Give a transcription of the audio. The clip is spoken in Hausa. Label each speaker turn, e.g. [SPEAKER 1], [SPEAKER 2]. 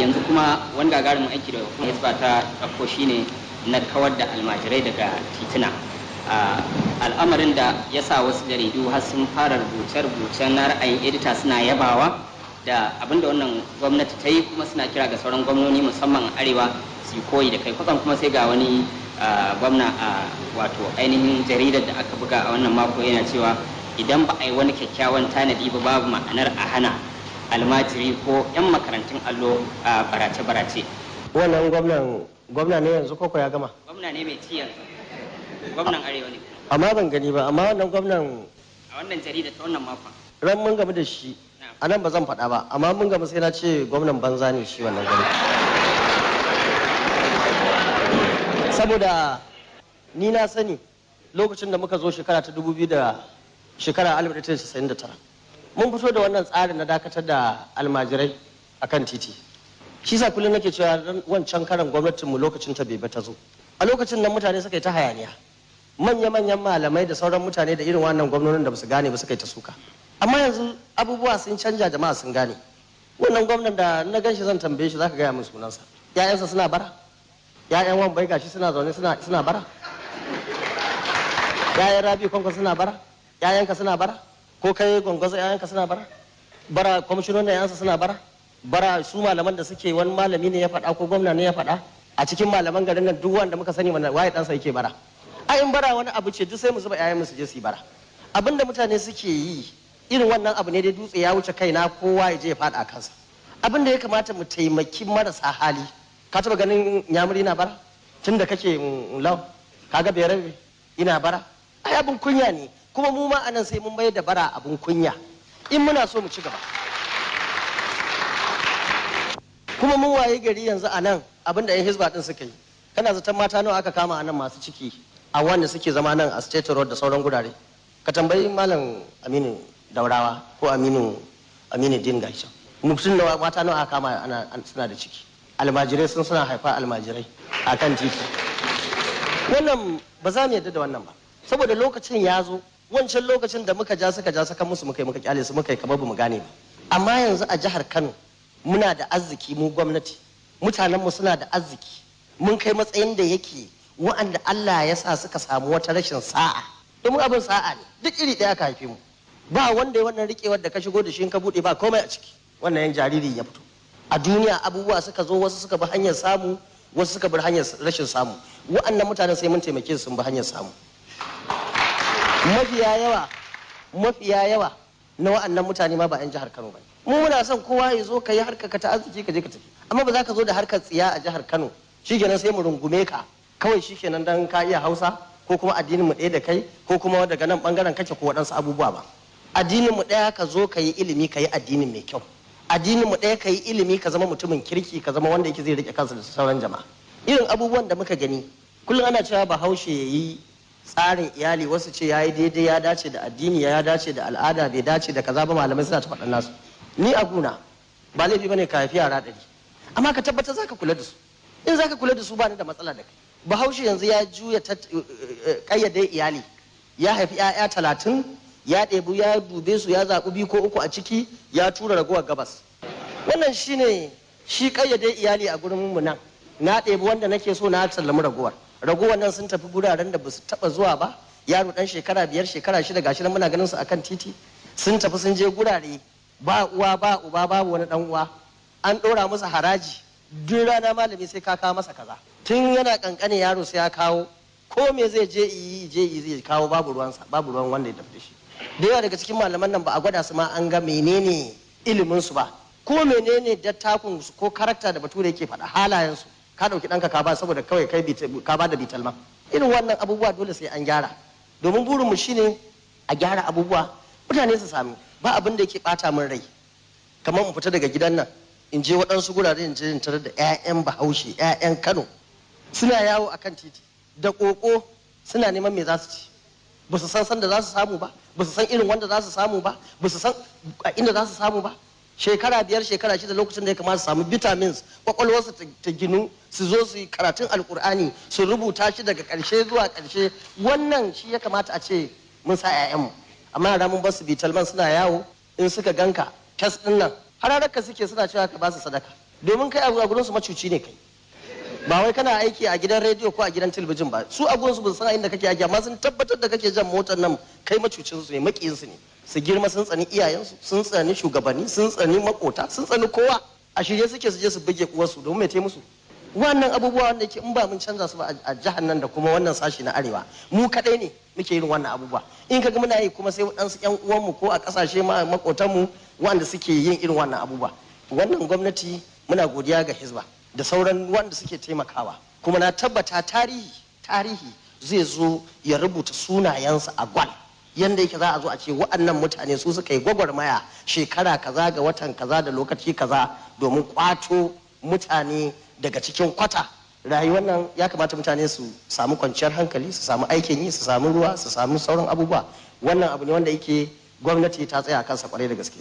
[SPEAKER 1] Yanzu kuma wani gagarumin aiki da hukumar Hisba ta ɗauko shine na kawar da almajirai daga tituna, al'amarin da ya sa wasu jaridu har sun fara rubuce-rubuce na ra'ayin edita suna yabawa da abinda wannan gwamnati ta yi, kuma suna kira ga sauran gwamnoni, musamman arewa, su yi koyi da kai. Kwatsam kuma sai ga wani gwamna a wato ainihin jaridar da aka buga a wannan mako yana cewa idan ba a yi wani kyakkyawan tanadi ba, babu ma'anar a hana almajiri ko 'yan makarantun allo a barace-barace.
[SPEAKER 2] Wannan gwamnan gwamna ne yanzu koko ya gama?
[SPEAKER 1] Gwamna ne mai ci yanzu, gwamnan arewa ne.
[SPEAKER 2] Amma ban gani ba, amma wannan gwamnan
[SPEAKER 1] A wannan jarida ta wannan makon.
[SPEAKER 2] Ran mun gamu da shi a nan ba zan faɗa ba, amma mun gamu sai na ce gwamnan banza ne shi wannan gwamna, saboda ni na sani lokacin da muka zo shekara ta 2000 da shekara 1999 mun fito da wannan tsarin na dakatar da almajirai akan titi. Shi sa kullum nake cewa wancan karan gwamnatinmu lokacin ta bai ta zo. A lokacin nan mutane suka yi ta hayaniya, manya-manyan malamai da sauran mutane da irin wannan gwamnonin da basu gane ba suka yi ta suka. Amma yanzu abubuwa sun canja, jama'a sun gane. Wannan gwamnan da na gan shi zan tambaye shi, zaka gaya min sunansa. Ƴaƴansa suna bara? Ƴaƴan Wambai gashi suna zaune suna bara? Ƴaƴan Rabi Kwankwaso suna bara? Ƴaƴanka suna bara? Ko kai Gwangwazo, ƴaƴanka suna bara? Bara kwamishinonin ƴaƴansa suna bara? Bara su malaman da suke, wani malami ne ya faɗa ko gwamna ne ya faɗa? A cikin malaman garin nan duk wanda muka sani, wanda waye ɗansa yake bara? Ai in bara wani abu ce, duk sai mu zuba ƴaƴan mu su je su yi bara. Abinda mutane suke yi irin wannan abu ne dai, dutse ya wuce kaina kowa ya je ya faɗa kansa. Abin da ya kamata, mu taimaki marasa hali. Ka taba ganin nyamuri na bara tun da kake lau? Kaga bere ina bara? Ai abin kunya ne. Kuma mu ma anan sai mun bayar da bara abin kunya in muna so mu ci gaba. Kuma mun waye gari yanzu a nan abin da 'yan Hizba din suka yi, kana zaton mata nawa aka kama a nan masu ciki a wanda suke zama nan a State Road da sauran gurare? Ka tambayi Malam Aminu Daurawa ko Aminu Din, gashi mutum nawa, mata nawa aka kama ana suna da ciki? Almajirai suna haifa almajirai a kan titi. Wannan ba za mu yarda da wannan ba, saboda lokacin ya zo. Wancan lokacin da muka ja suka ja, saka musu muka yi, muka kyale su, muka yi kamar bamu gane ba. Amma yanzu a jihar Kano muna da arziki, mu gwamnati, mutanenmu suna da arziki. Mun kai matsayin da yake wa'anda Allah ya sa suka samu wata rashin sa'a, domin abin sa'a ne, duk iri ɗaya ka haife mu. Ba wanda ya wannan riƙewar da ka shigo da shi, in ka buɗe ba komai a ciki. Wannan yan jariri ya fito a duniya, abubuwa suka zo, wasu suka bi hanyar samu, wasu suka bi hanyar rashin samu. Wa'annan mutanen sai mun taimake su sun bi hanyar samu. Mafiya yawa, mafiya yawa na wa'annan mutane ma ba 'yan jihar Kano ba. Mu muna son kowa ya zo ka yi harkar ka ta arziki, ka je ka tafi, amma ba za ka zo da harkar tsiya a jihar Kano shikenan sai mu rungume ka kawai shikenan dan ka iya Hausa ko kuma addinin mu ɗaya da kai ko kuma daga nan bangaren kake ko waɗansu abubuwa ba. Addinin mu ɗaya, ka zo ka yi ilimi, ka yi addinin mai kyau. Addinin mu ɗaya, ka yi ilimi, ka zama mutumin kirki, ka zama wanda yake zai rike kansa da sauran jama'a. Irin abubuwan da muka gani kullum ana cewa Bahaushe ya yi tsarin iyali, wasu ce ya yi daidai, ya dace da addini, ya dace da al'ada, bai dace da kaza ba, malamai suna ta faɗan nasu. Ni a guna ba laifi bane ka haifi yara 100, amma ka tabbatar zaka kula da su. In zaka kula da su, ba ni da matsala da kai. Bahaushe yanzu ya juya kayyade iyali, ya haifi 'ya'ya 30, ya ɗebi, ya dube su, ya zaɓi biyu ko uku a ciki, ya tura ragowar gabas. Wannan shine shi kayyade iyali a gurin mu nan. Na ɗebi wanda nake so, na sallami ragowar. Ragowar nan sun tafi guraren da basu taɓa zuwa ba. Yaro ɗan shekara 5, shekara 6, gashi nan muna ganin su akan titi. Sun tafi sun je gurare ba uwa ba uba, babu wani ɗan uwa. An ɗora musu haraji duk rana, malami sai ka kawo masa kaza. Tun yana ƙanƙanin yaro sai ya kawo. Ko me zai je yi, je yi, zai kawo, babu ruwansa, babu ruwan wanda ya tafi da shi. Da yawa daga cikin malaman nan ba a gwada su ma an ga menene ilimin su ba ko menene dattakun su ko character da bature yake faɗa, halayen su. Ka ɗauki ɗanka ka ba saboda kawai kai ka ba da bitalma. Irin wannan abubuwa dole sai an gyara, domin burinmu shine a gyara abubuwa, mutane su sami. Ba abin da yake bata min rai kamar mu fita daga gidan nan in je waɗansu gurare, in je in tarar da 'ya'yan Bahaushe, 'ya'yan Kano suna yawo akan titi da ƙoƙo suna neman me za su ci. Ba su san sanda za su samu ba, ba su san irin wanda za su samu ba, ba su san a inda za su samu ba. Shekara 5, shekara 6, lokacin da ya kamata su samu vitamins, kwakwalwarsu ta ginu, su zo su yi karatun Alkur'ani, su rubuta shi daga ƙarshe zuwa ƙarshe. Wannan shi ya kamata a ce mun sa 'ya'yanmu. Amma yara mun basu bitalman suna yawo. In suka ganka tas din nan, hararka suke, suna cewa ka ba su sadaka. Domin kai a gurin su macuci ne kai. Ba wai kana aiki a gidan rediyo ko a gidan talabijin ba, su a gurin su ba san inda kake aiki, amma sun tabbatar da kake jan motar nan kai macucin su ne, makiyin su ne. Su girma sun tsani iyayensu, sun tsani shugabanni, sun tsani makota, sun tsani kowa. A shirye suke su je su buge uwarsu domin mai musu. Wannan abubuwa wanda yake in ba mun canza su ba a jihar nan da kuma wannan sashi na arewa, mu kadai ne muke irin wannan abubuwa. In kaga muna yi kuma sai waɗansu ƴan uwanmu ko a ƙasashe makotanmu wanda suke yin irin wannan abubuwa. Wannan gwamnati muna godiya ga Hizba da sauran wanda suke taimakawa, kuma na tabbata tarihi zai zo ya rubuta sunayensa a gwal, yanda yake za a zo a ce wa'annan mutane su suka yi gwagwarmaya shekara kaza ga watan kaza da lokaci kaza domin kwato mutane daga cikin kwata. Rayuwar nan ya kamata mutane su samu kwanciyar hankali, su samu aikin yi, su samu ruwa, su samu sauran abubuwa. Wannan abu ne wanda yake gwamnati ta tsaya kansa kwarai da gaske.